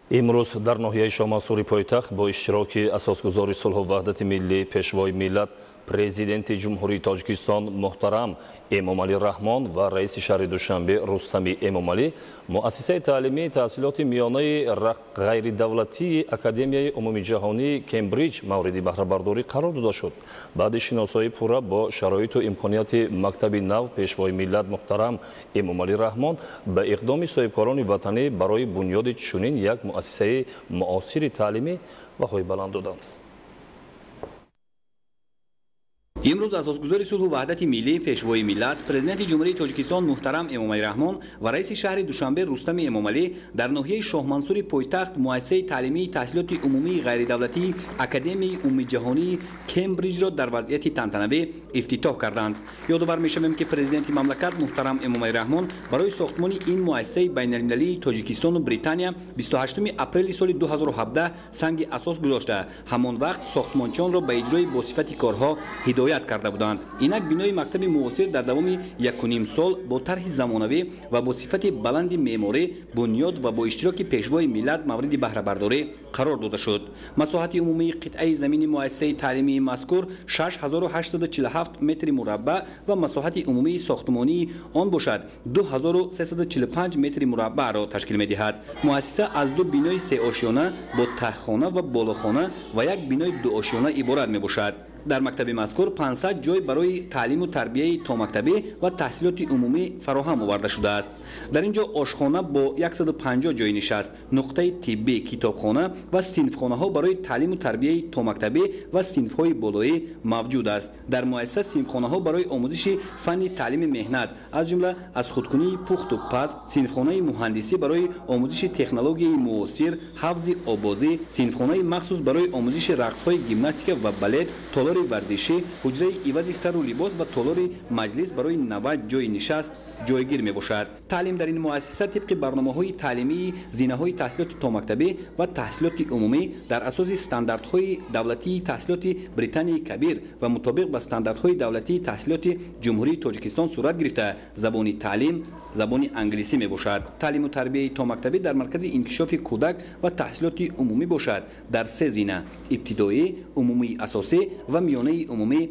Имрӯз дар ноҳияи Шоҳмансури пойтахт бо иштироки асосгузори сулҳу ваҳдати миллӣ, Пешвои миллат, Президенти Ҷумҳурии Тоҷикистон муҳтарам Эмомалӣ Раҳмон ва раиси шаҳри Душанбе Рустами Эмомалӣ муассисаи таълимии таҳсилоти миёнаи ғайридавлатии Академияи умумиҷаҳонии Кембриҷ мавриди баҳрабардорӣ қарор дода шуд. Баъди шиносоии пурра бо шароиту имконияти мактаби нав, Пешвои миллат муҳтарам Эмомалӣ Раҳмон ба иқдоми соҳибкорони ватанӣ барои бунёди чунин як муассисаи муосири таълимӣ баҳои баланд доданд. Имрӯз асосгузори сулҳу ваҳдати миллӣ, Пешвои миллат, Президенти Ҷумҳурии Тоҷикистон муҳтарам Эмомалӣ Раҳмон ва раиси шаҳри Душанбе Рустами Эмомалӣ дар ноҳияи Шоҳмансури пойтахт муассисаи таълимии таҳсилоти умумии ғайридавлатии Академияи умумиҷаҳонии Кембриҷро дар вазъияти тантанавӣ ифтитоҳ карданд. Ёдовар мешавем, ки Президенти мамлакат муҳтарам Эмомалӣ Раҳмон барои сохтмони ин муассисаи байналмилалии Тоҷикистону Британия 28 апрели соли 2017 санги асос гузошта, ҳамон вақт сохтмончиёнро ба иҷрои босифати корҳо ҳидоят карда буданд. Инак бинои мактаби муосир дар давоми 1,5 сол бо тарҳи замонавӣ ва бо сифати баланди меъморӣ бунёд ва бо иштироки Пешвои миллат мавриди баҳрабардорӣ қарор дода шуд. Масоҳати умумии қитъаи замини муассисаи таълимии мазкур 6847 метри мураббаъ ва масоҳати умумии сохтмонии он бошад 2345 метри мураббаъро ташкил медиҳад. Муассиса аз ду бинои сеошёна бо таҳхона ва болохона ва як бинои дуошёна иборат мебошад. Дар мактаби мазкур 500 ҷой барои таълиму тарбияи томактабӣ ва таҳсилоти умумӣ фароҳам оварда шудааст. Дар ин ҷо ошхона бо 150 ҷойи нишаст, нуқтаи тиббӣ, китобхона ва синфхонаҳо барои таълиму тарбияи томактабӣ ва синфҳои болоӣ мавҷуд аст. Дар муассиса синфхонаҳо барои омӯзиши фанни таълими меҳнат, аз ҷумла аз худкунии пухту паз, синфхонаи муҳандисӣ барои омӯзиши технологияи муосир, ҳавзи обозӣ, синфхонаи махсус барои омӯзиши рақсҳои гимнастика ва балет, толори варзишӣ, ҳуҷраи ивази сару либос ва толори маҷлис барои 90 ҷойи нишаст ҷойгир мебошад. Таълим дар ин муассиса тибқи барномаҳои таълимии зинаҳои таҳсилоти томактабӣ ва таҳсилоти умумӣ дар асоси стандартҳои давлатии таҳсилоти Британияи Кабир ва мутобиқ ба стандартҳои давлатии таҳсилоти Ҷумҳурии Тоҷикистон сурат гирифта, забони таълим забони англисӣ мебошад. Таълиму тарбияи томактабӣ дар маркази инкишофи кӯдак ва таҳсилоти умумӣ бошад дар се зина: ибтидоӣ, умумии асосӣ ва миёнаи умумӣ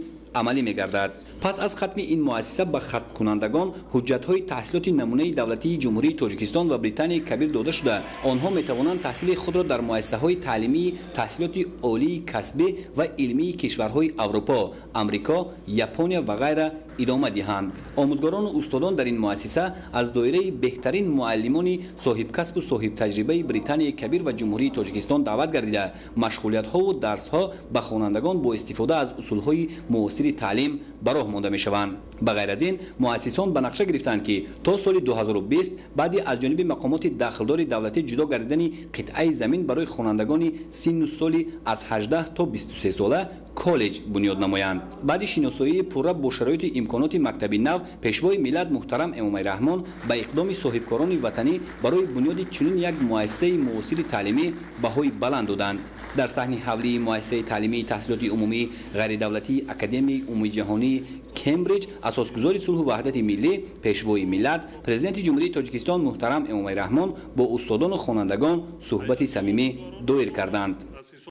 амалӣ мегардад. Пас аз хатми ин муассиса ба хатмкунандагон ҳуҷҷатҳои таҳсилоти намунаи давлатии Ҷумҳурии Тоҷикистон ва Британияи Кабир дода шуда, онҳо метавонанд таҳсили худро дар муассисаҳои таълимии таҳсилоти олии касбӣ ва илмии кишварҳои Аврупо, Амрико, Япония ва ғайра идома диҳанд. Омӯзгорону устодон дар ин муассиса аз доираи беҳтарин муаллимони соҳибкасбу соҳибтаҷрибаи Британияи Кабир ва Ҷумҳурии Тоҷикистон даъват гардида, машғулиятҳову дарсҳо ба хонандагон бо истифода аз усулҳои муосири таълим ба роҳ монда мешаванд. Ба ғайр аз ин, муассисон ба нақша гирифтанд, ки то соли 2020 баъди аз ҷониби мақомоти дахлдори давлатӣ ҷудо гардидани қитъаи замин барои хонандагони синну соли аз 18 то 23 сола коллеҷ бунёд намоянд. Баъди шиносоии пурра бо шароити имконоти мактаби нав, Пешвои миллат муҳтарам Эмомалӣ Раҳмон ба иқдоми соҳибкорони ватанӣ барои бунёди чунин як муассисаи муосири таълимӣ баҳои баланд доданд. Дар саҳни ҳавлии муассисаи таълимии таҳсилоти умумии ғайридавлатии Академияи умумиҷаҳонии Кембриҷ асосгузори сулҳу ваҳдати миллӣ, Пешвои миллат, Президенти Ҷумҳурии Тоҷикистон муҳтарам Эмомалӣ Раҳмон бо устодону хонандагон суҳбати самимӣ доир карданд.